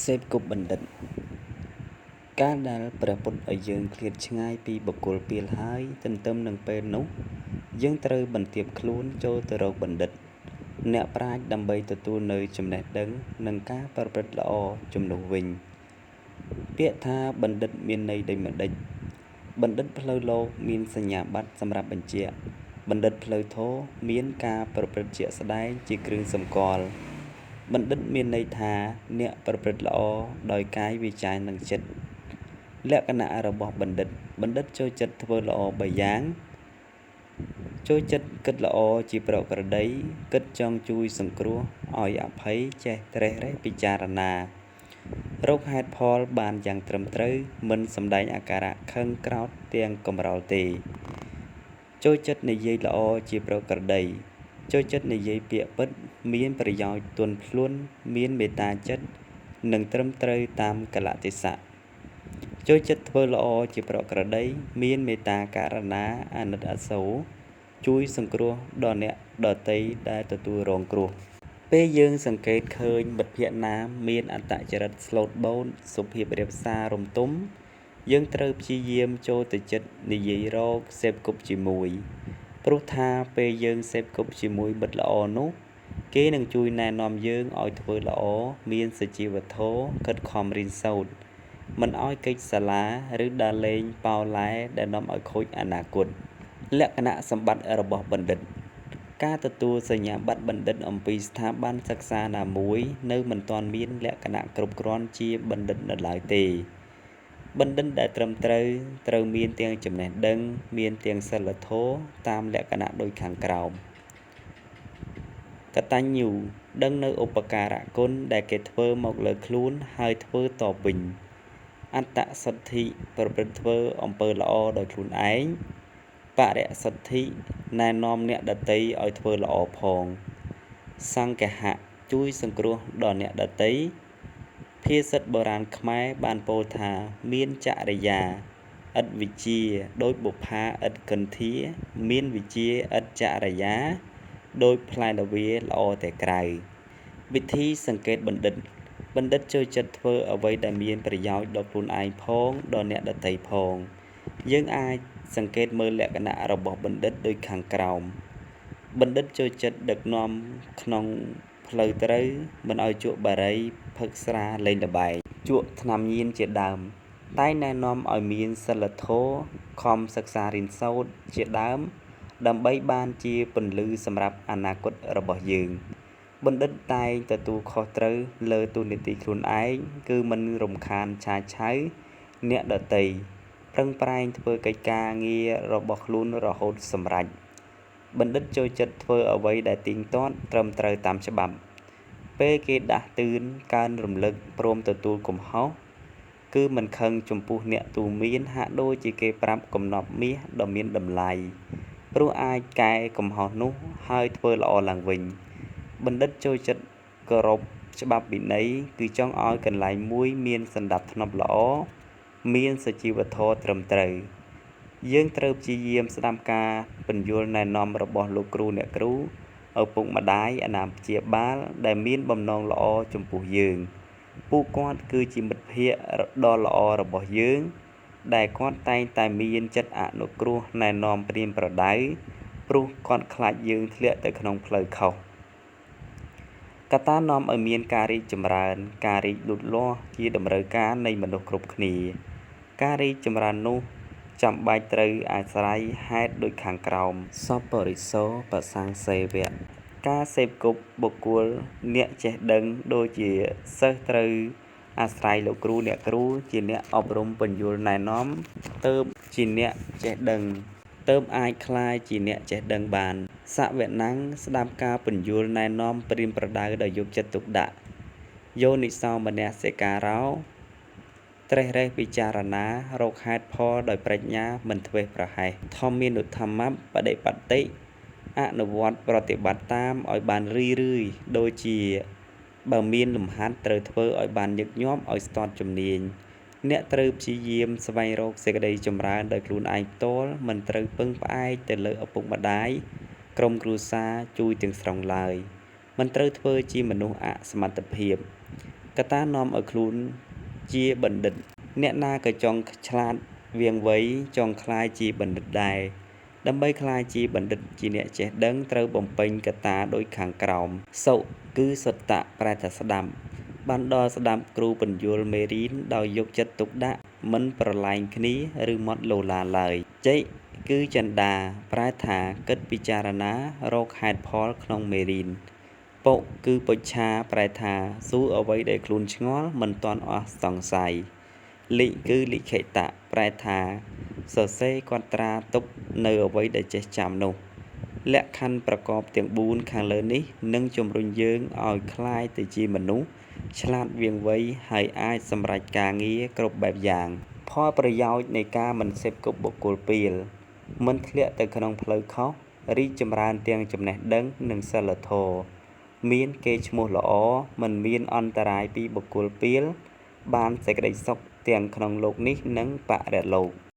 សេពគប់បណ្ឌិត កាលដែលព្រះពុទ្ធឲ្យយើងឃ្លាតឆ្ងាយពីបុគ្គលពាលហើយ ទន្ទឹមនឹងពេលនោះ យើងត្រូវបន្ទាបខ្លួនចូលទៅរកបណ្ឌិត អ្នកប្រាជ្ញដើម្បីទទួលនូវចំណេះដឹង និងការប្រព្រឹត្តល្អជំនួសវិញ។ ពាក្យថាបណ្ឌិតមានន័យដូចម្តេច? បណ្ឌិតផ្លូវលោកមានសញ្ញាបត្រសម្រាប់បញ្ជាក់ បណ្ឌិតផ្លូវធម៌មានការប្រព្រឹត្តជាក់ស្តែងជាគ្រឿងសម្គាល់។ បណ្ឌិតមានន័យថាអ្នកប្រព្រឹត្តល្អដោយកាយវាចានិងចិត្ត។ លក្ខណៈរបស់បណ្ឌិត បណ្ឌិតចូលចិត្តធ្វើល្អបីយ៉ាង ចូលចិត្តគិតល្អជាប្រក្រតី គិតចង់ជួយសង្គ្រោះឲ្យអភ័យចេះត្រិះរិះពិចារណា រកហេតុផលបានយ៉ាងត្រឹមត្រូវ មិនសម្ដែងអាការៈខឹងក្រោធទាំងកម្រោលទេ ចូលចិត្តនិយាយល្អជាប្រក្រតី ចូលចិត្តនិយាយពាក្យពិត មានប្រយោជន៍ទន់ភ្លន់ មានមេត្តាចិត្ត និងត្រឹមត្រូវតាមកាលៈទេសៈ ចូលចិត្តធ្វើល្អជាប្រក្រតី មានមេត្តាករុណាអាណិតអាសូរ ជួយសង្គ្រោះដល់អ្នកដទៃដែលទទួលរងគ្រោះ។ ពេលយើងសង្កេតឃើញមិត្តភក្តិណាមានអត្តចរិតស្លូតបូត សុភាពរាបសាររមទម យើងត្រូវព្យាយាមចូលទៅជិតនិយាយរកសេពគប់ជាមួយ ព្រោះថាពេលយើងសេពគប់ជាមួយមិត្តល្អនោះ គេនឹងជួយណែនាំយើងឲ្យធ្វើល្អ មានសុជីវធម៌ ខិតខំរៀនសូត្រ មិនឲ្យគេចសាលា ឬដើរលេងប៉ោឡែដែលនាំឲ្យខូចអនាគត។ លក្ខណៈសម្បត្តិរបស់បណ្ឌិត ការទទួលសញ្ញាបត្របណ្ឌិតអំពីស្ថាប័នសិក្សាណាមួយនៅមិនទាន់មានលក្ខណៈគ្រប់គ្រាន់ជាបណ្ឌិតនៅឡើយទេ។ បណ្ឌិតដែលត្រឹមត្រូវ ត្រូវមានទាំងចំណេះដឹង មានទាំងសីលធម៌តាមលក្ខណៈដូចខាងក្រោម។ កតញ្ញូ ដឹងនូវឧបការគុណដែលគេធ្វើមកលើខ្លួនហើយធ្វើតបវិញ។ អត្តសទ្ធិ ប្រព្រឹត្តធ្វើអំពើល្អដោយខ្លួនឯង។ បរិសុទ្ធិ ណែនាំអ្នកដទៃឲ្យធ្វើល្អផង។ សង្ឃហៈ ជួយសង្គ្រោះដល់អ្នកដទៃ។ ភាសិតបុរាណខ្មែរបានពោលថា មានចរិយាឥតវិជ្ជាដូចបុប្ផាឥតគន្ធា មានវិជ្ជាឥតចរិយាដូចផ្លែល្វាល្អតែក្រៅ។ វិធីសង្កេតបណ្ឌិត បណ្ឌិតចូលចិត្តធ្វើអ្វីដែលមានប្រយោជន៍ដល់ខ្លួនឯងផង ដល់អ្នកដទៃផង។ យើងអាចសង្កេតមើលលក្ខណៈរបស់បណ្ឌិតដូចខាងក្រោម។ បណ្ឌិតចូលចិត្តដឹកនាំក្នុងផ្លូវត្រូវ មិនឲ្យជក់បារី ផឹកស្រាលេងល្បែង ជក់ថ្នាំញៀនជាដើម តែងណែនាំឲ្យមានសីលធម៌ ខំសិក្សារៀនសូត្រជាដើម ដើម្បីបានជាពន្លឺសម្រាប់អនាគតរបស់យើង។ បណ្ឌិតតែងទទួលខុសត្រូវលើតួនាទីខ្លួនឯង គឺមិនរំខានឆាឆៅអ្នកដទៃ ប្រឹងប្រែងធ្វើកិច្ចការងាររបស់ខ្លួនរហូតសម្រេច។ បណ្ឌិតចូលចិត្តធ្វើអ្វីដែលទៀងទាត់ ត្រឹមត្រូវតាមច្បាប់ ពេលគេដាស់តឿនកើនរំលឹកព្រមទទួលកំហុស គឺមិនខឹងចំពោះអ្នកទូន្មានហាក់ដូចជាគេប្រាប់កំណប់មាសដ៏មានតម្លៃ ព្រោះអាចកែកំហុសនោះហើយធ្វើល្អឡើងវិញ។ បណ្ឌិតចូលចិត្តគោរពច្បាប់វិន័យ គឺចង់ឲ្យកន្លែងមួយមានសណ្តាប់ធ្នាប់ល្អ មានសុជីវធម៌ត្រឹមត្រូវ។ យើងត្រូវព្យាយាមស្តាប់ការពន្យល់ណែនាំរបស់លោកគ្រូអ្នកគ្រូ ឪពុកម្តាយ អាណាព្យាបាលដែលមានបំណងល្អចំពោះយើង។ ពួកគាត់គឺជាមិត្តភក្តិដ៏ល្អរបស់យើង ដែលគាត់តែងតែមានចិត្តអនុគ្រោះណែនាំប្រៀនប្រដៅ ព្រោះគាត់ខ្លាចយើងធ្លាក់ទៅក្នុងផ្លូវខុស។ កត្តានាំឲ្យមានការរីកចម្រើន ការរីកលូតលាស់ជាតម្រូវការនៃមនុស្សគ្រប់គ្នា។ ការរីកចម្រើននោះចាំបាច់ត្រូវអាស្រ័យហេតុដូចខាងក្រោម។ សប្បុរិសោបសង្សេវៈ ការសេពគប់បុគ្គលអ្នកចេះដឹងដូចជាសិស្សត្រូវអាស្រ័យលោកគ្រូអ្នកគ្រូជាអ្នកអប់រំពន្យល់ណែនាំ ទើបជាអ្នកចេះដឹង ទើបអាចក្លាយជាអ្នកចេះដឹងបាន។ សវនំ ស្តាប់ការពន្យល់ណែនាំប្រៀនប្រដៅដោយយកចិត្តទុកដាក់។ យោនិសោមនសិការោ ត្រិះរិះពិចារណារកហេតុផលដោយប្រាជ្ញាមិនធ្វេសប្រហែស។ ធម្មានុធម្មបដិបត្តិ អនុវត្តប្រតិបត្តិតាមឲ្យបានរឿយៗ ដូចជាបើមានលំហាត់ត្រូវធ្វើឲ្យបានញឹកញាប់ឲ្យស្ទាត់ជំនាញ។ អ្នកត្រូវព្យាយាមស្វែងរកសេចក្តីចម្រើនដោយខ្លួនឯងផ្ទាល់ មិនត្រូវពឹងផ្អែកទៅលើឪពុកម្តាយ ក្រុមគ្រួសារជួយទាំងស្រុងឡើយ។ មិនត្រូវធ្វើជាមនុស្សអសមត្ថភាព។ កត្តានាំឲ្យខ្លួនជាបណ្ឌិត អ្នកណាក៏ចង់ឆ្លាតវាងវៃ ចង់ក្លាយជាបណ្ឌិតដែរ ដើម្បីក្លាយជាបណ្ឌិតជាអ្នកចេះដឹង ត្រូវបំពេញកត្តាដូចខាងក្រោម សុ គឺសុតៈ ប្រែថាស្ដាប់ បានដល់ស្ដាប់គ្រូពន្យល់មេរៀនដោយយកចិត្តទុកដាក់ មិនប្រឡែងគ្នា ឬមាត់ឡូឡាឡើយ ចិ គឺចិន្តា ប្រែថាគិតពិចារណារកហេតុផលក្នុងមេរៀន ពុ គឺពុច្ឆា ប្រែថាសួរអ្វីដែលខ្លួនឆ្ងល់មិនទាន់អស់សង្ស័យ លិ គឺលិខិតៈ ប្រែថាសរសេរកត់ត្រាទុកនូវអ្វីដែលចេះចាំនោះ លក្ខខណ្ឌប្រកបទាំង ៤ ខាងលើនេះ នឹងជំរុញយើងឲ្យក្លាយទៅជាមនុស្សឆ្លាតវាងវៃ ហើយអាចសម្រេចការងារគ្រប់បែបយ៉ាង ផលប្រយោជន៍នៃការមិនសេពគប់បុគ្គលពាល មិនធ្លាក់ទៅក្នុងផ្លូវខុស រីកចម្រើនទាំងចំណេះដឹង និងសីលធម៌ មានកេរ្តិ៍ឈ្មោះល្អ មិនមានអន្តរាយពីបុគ្គលពាល បានសេចក្តីសុខទាំងក្នុងលោកនេះ និងបរលោក។